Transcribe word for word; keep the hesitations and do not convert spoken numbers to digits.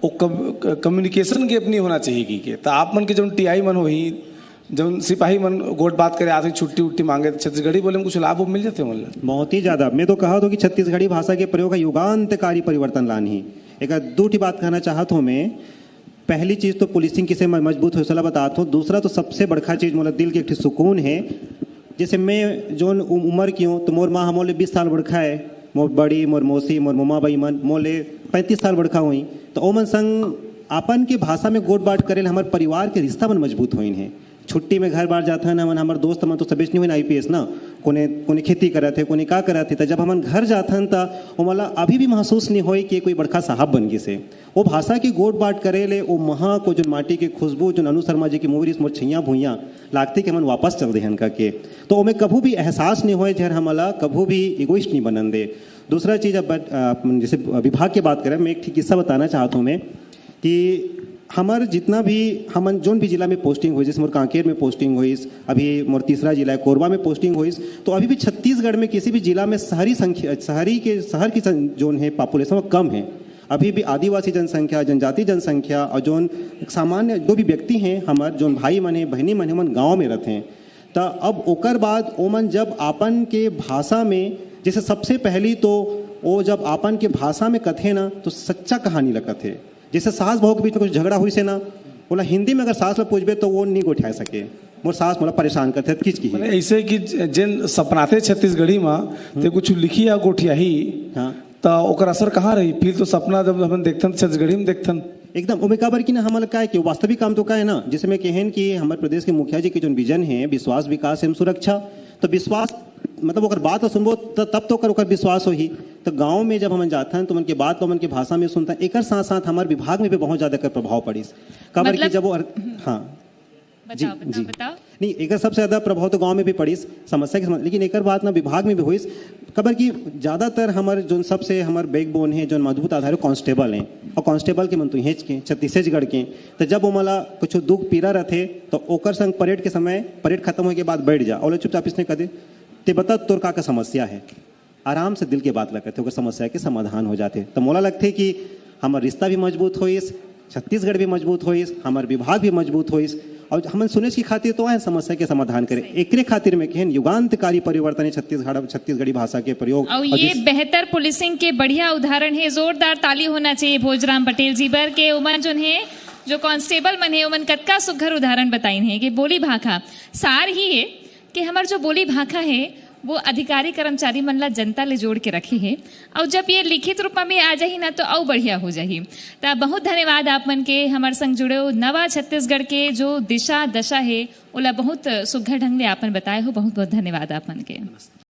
वो कम-, communication gap नहीं होना चाहिए कि के। तो आप मन के जौन टीआई मन होही, जौन सिपाही मन गोठ बात करे आथे, छुट्टी उट्टी मांगे, तो छत्तीसगढ़ी बोले में कुछ लाभ मिल जाथे मन ला? बहुत ही ज्यादा। मैं तो कहा तो कि छत्तीसगढ़ी भाषा के प्रयोग ह युगांतकारी परिवर्तन लानही। एक दू ठी बात कहना चाहत हूँ मैं। पहली चीज तो पुलिसिंग किसे म-, मजबूत होइस, ओला बतात हूँ। दूसरा तो सबसे बड़का चीज मोला दिल के एक ठो सुकून है। जैसे मैं जौन उ-, उम्र की हूँ, तो मोर माँ ह मोले बीस साल बड़का है, मोर बड़ी, मोर मौसी, मोर मोमा बाई मन मोले पैंतीस साल बड़का हुई। तो ओमन संग अपन के भाषा में गोठ बात करे ले हमर परिवार के रिश्ता मन मजबूत होइन है। छुट्टी में घर बार जाथन हमन, हमर दोस्त मन तो सबेच नहीं होइन आईपीएस ना, कोने, कोने खेती करत है, कोने का करत है। तो जब हमन घर जाथन, त ओमन ला अभी भी महसूस नहीं होय कि कोई बड़का साहब बन गिस है। वो भाषा की गोठ बात करे ले, वो महा को, जोन माटी की खुशबू, जोन अनु शर्मा जी की मूवी रिहिस मोर छैया भुइया, लागथे कि हमन वापस चल देहन करके। तो ओमे कभू भी एहसास नहीं होय, जेहर हमला कभू भी इगोइस्ट नहीं बनन दे। दूसरा चीज, अब बट-, अ, जैसे विभाग की बात करें, मैं एक ठे किस्सा बताना चाहत हूँ मैं कि हमर जितना भी, हमन जोन भी जिला में पोस्टिंग होइस, जैसे मोर कांकेर में पोस्टिंग होइस, अभी मोर तीसरा जिला है कोरबा में पोस्टिंग होइस, तो अभी भी छत्तीसगढ़ में किसी भी जिला में शहरी संख्या, शहरी के, शहर की सं-, जोन है पॉपुलेशन वो कम है। अभी भी आदिवासी जनसंख्या, जनजाति जनसंख्या और जोन सामान्य जो भी व्यक्ति हैं हमर, जोन भाई मन है, बहनी मन है, ओमन गाँव में रहते हैं। त अब ओकर बाद ओमन जब आपन के भाषा में, जैसे सबसे पहली तो वो जब आपन के भाषा में कथे ना, तो सच्चा कहानी लगत है। जैसे सास बहू के बीच में कुछ झगड़ा हुई से ना, बोला हिंदी में अगर सास ला पूछबे तो वो नहीं गोठिया सके। मोर सास मोला परेशान करथे, किच की। माने ऐसे कि ज-, जेन सपनाथे छत्तीसगढ़ी मा, ते कुछ लिखी या गोठियाही, हाँ। त ओकर असर कहाँ रही? फिर तो सपना जब हमन देखथन, छत्तीसगढ़ी में देखथन। एकदम, ओमे काबर कि ना हमन का है कि वास्तविक काम तो का है ना, जैसे मैं कहेन कि हमर प्रदेश के मुखिया जी के जोन विजन है, विश्वास, विकास एवं सुरक्षा, तो विश्वास, मतलब ओकर बात ला सुनबो त-, तब तो ओकर, ओकर विश्वास होही। तो गाँव में जब हमन जाथन तो मन के बात ला मन के भाषा में सुनथन, एकर साथ साथ हमर विभाग में भी बहुत ज्यादा एकर प्रभाव पड़िस। काबर कि मतलब जब वो अर-, हाँ। जी, बताओ, बताओ, जी। बताओ। नहीं, एकर सबसे ज्यादा प्रभाव तो गांव में भी पड़िस, समस्या के समझ, लेकिन एकर बात ना विभाग में भी होइस, काबर कि ज्यादातर हमर जोन सबसे हमर बैकबोन है, जोन मजबूत आधार है, कांस्टेबल हैं। और कांस्टेबल के मन तो इहेंच के, छत्तीसगढ़ के। तो जब ओमन ला कुछ दुख पीड़ा रहथे, तो ओकर संग परेड के समय, परेड खत्म होए के बाद बैठ जा, और चुपचाप इसने कह दे, "ते बता, तोर का का समस्या है?" आराम से दिल के बात ला करथे, ओकर समस्या के समाधान हो जाथे। तो मोला लगथे कि हमर रिश्ता भी मजबूत होइस, छत्तीसगढ़ भी मजबूत होइस, हमर विभाग भी मजबूत होइस, और हमन सुनेश की खातिर तो आए समस्या के समाधान करे। एकरे खातिर मैं कहेन युगांतकारी परिवर्तन है छत्तीसगढ़, छत्तीसगढ़ी भाषा के प्रयोग। और और ये जिस बेहतर पुलिसिंग के बढ़िया उदाहरण है, जोरदार ताली होना चाहिए भोजराम पटेल जी बर के। उमन जोन है, जो कांस्टेबल मन है, उमन कतका सुघर उदाहरण बताइन है कि बोली भाखा सार ही है कि हमर जो बोली भाखा है, वो अधिकारी कर्मचारी मन ला जनता ले जोड़ के रखे हे। अउ जब ये लिखित रूप में आ जाही ना, तो अउ बढ़िया हो जाही। त बहुत धन्यवाद आप मन के, हमर संग जुड़े हो। नवा छत्तीसगढ़ के जो दिशा दशा हे, ओला बहुत सुघर ढंग ले आपन बताए हो। बहुत बहुत धन्यवाद आप मन के।